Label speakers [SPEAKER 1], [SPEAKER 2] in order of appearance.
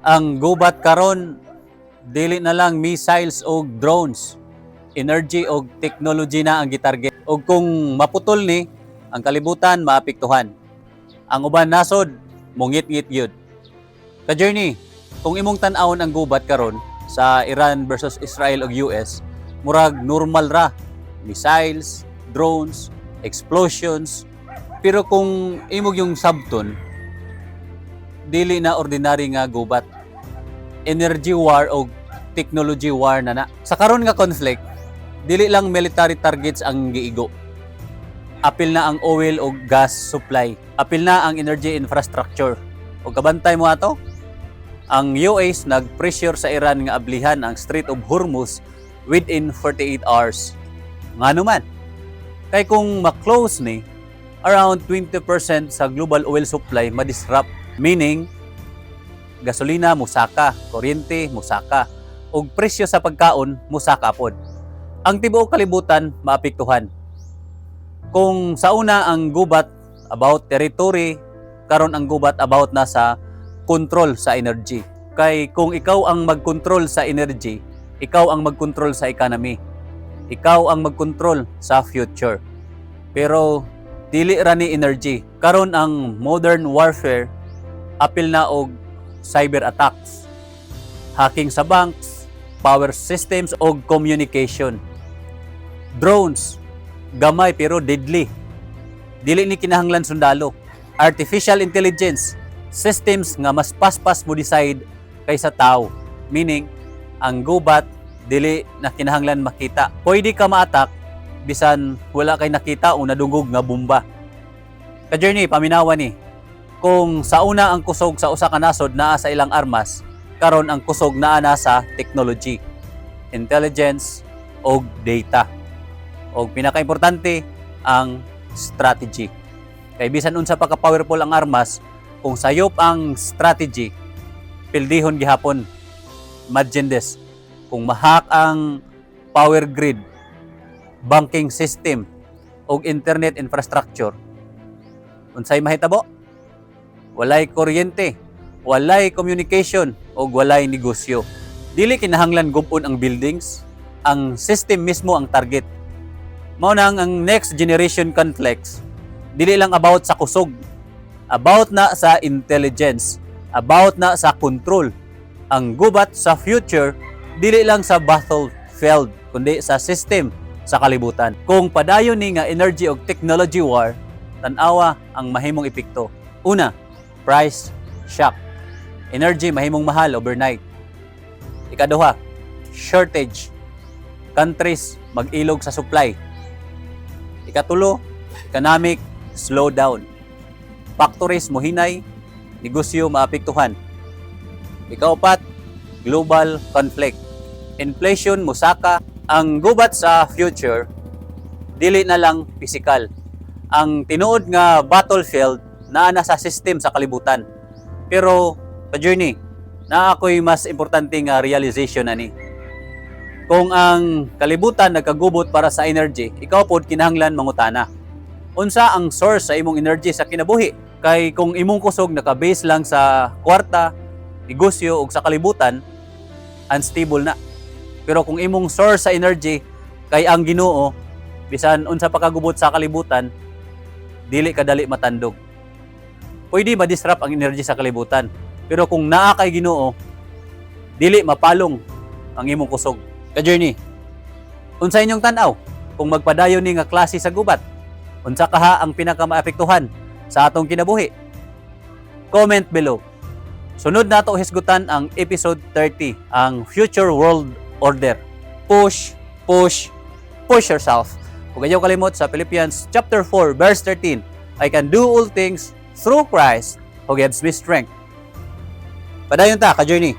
[SPEAKER 1] Ang gubat karon, dili na lang missiles o drones. Energy o technology na ang gitarget. Og kung maputol ni, ang kalibutan maapektuhan. Ang uban nasod, mungit-ngit gyud. Ka-journey, kung imong tan-awon ang gubat karon sa Iran versus Israel ug US, murag normal ra. Missiles, drones, explosions. Pero kung imo gyung sabton, dili na ordinary nga gubat. Energy war o technology war na na. Sa karon nga conflict, dili lang military targets ang giigo. Apil na ang oil o gas supply. Apil na ang energy infrastructure. O kabantay mo ato? Ang US nag-pressure sa Iran nga ablihan ang Strait of Hormuz within 48 hours. Ngano man? Kay kung ma-close ni, around 20% sa global oil supply ma-disrupt. Meaning, gasolina musaka, kuryente musaka, ug presyo sa pagkaon musaka pod. Ang tibuok kalibutan maapektuhan. Kung sa una ang gubat about territory, karon ang gubat about na sa control sa energy. Kay kung ikaw ang magkontrol sa energy, ikaw ang magkontrol sa economy. Ikaw ang magkontrol sa future. Pero dili ra ni energy. Karon ang modern warfare apil na og cyber attacks, hacking sa banks, power systems og communication. Drones, gamay pero deadly. Dili ni kinahanglan sundalo. Artificial intelligence, systems nga mas paspas mo decide kaysa tao. Meaning, ang gubat dili na kinahanglan makita. Pwede ka ma-attack bisan wala kay nakita o nadungog nga bomba. Ka-journey, paminawa ni. Kung sa una ang kusog sa usa ka nasod naa sa ilang armas, karon ang kusog naa na sa technology, intelligence og data. Og pinakaimportante, ang strategy. Kay bisan unsa pa ka powerful ang armas, kung sayop ang strategy, pildihon gihapon. Imagine this, kung ma-hack ang power grid, banking system, og internet infrastructure, unsay mahitabo? Walay kuryente, walay communication, og walay negosyo. Dili kinahanglan gub-on ang buildings, ang system mismo ang target. Mao nang ang next generation conflicts, dili lang about sa kusog, about na sa intelligence, about na sa control. Ang gubat sa future, dili lang sa battlefield, kundi sa system sa kalibutan. Kung padayon ni nga energy og technology war, tan-awa ang mahimong epekto. Una, price shock. Energy mahimong mahal overnight. Ikaduha, shortage. Countries mag-ilog sa supply. Ikatulo, economic slowdown. Factories mohinay, negosyo maapektuhan. Ikaupat, global conflict. Inflation musaka. Ang gubat sa future, dili na lang physical. Ang tinuod nga battlefield naa na sa system sa kalibutan. Pero, ka-journey, naa ako'y mas importante nga realization ani. Kung ang kalibutan nagkagubot para sa energy, ikaw pod kinahanglan mangutana. Unsa ang source sa imong energy sa kinabuhi? Kay kung imong kusog naka-base lang sa kwarta, negosyo ug sa kalibutan, unstable na. Pero kung imong source sa energy kay ang Ginoo, bisan unsa pa kagubot sa kalibutan, dili ka dali matandog. Pwede ma-disrupt ang energy sa kalibutan. Pero kung naa kay Ginoo, dili mapalong ang imong kusog. Ka-journey, unsa inyong tan-aw kung magpadayon ni nga klase sa gubat? Unsa kaha ang pinakamaapektuhan sa atong kinabuhi? Comment below. Sunod nato hisgutan ang episode 30, ang Future World Order. Push, push, push yourself. Ug ayaw kalimot sa Philippians chapter 4 verse 13, "I can do all things through Christ who gives me strength." Padayon ta, ka-journey.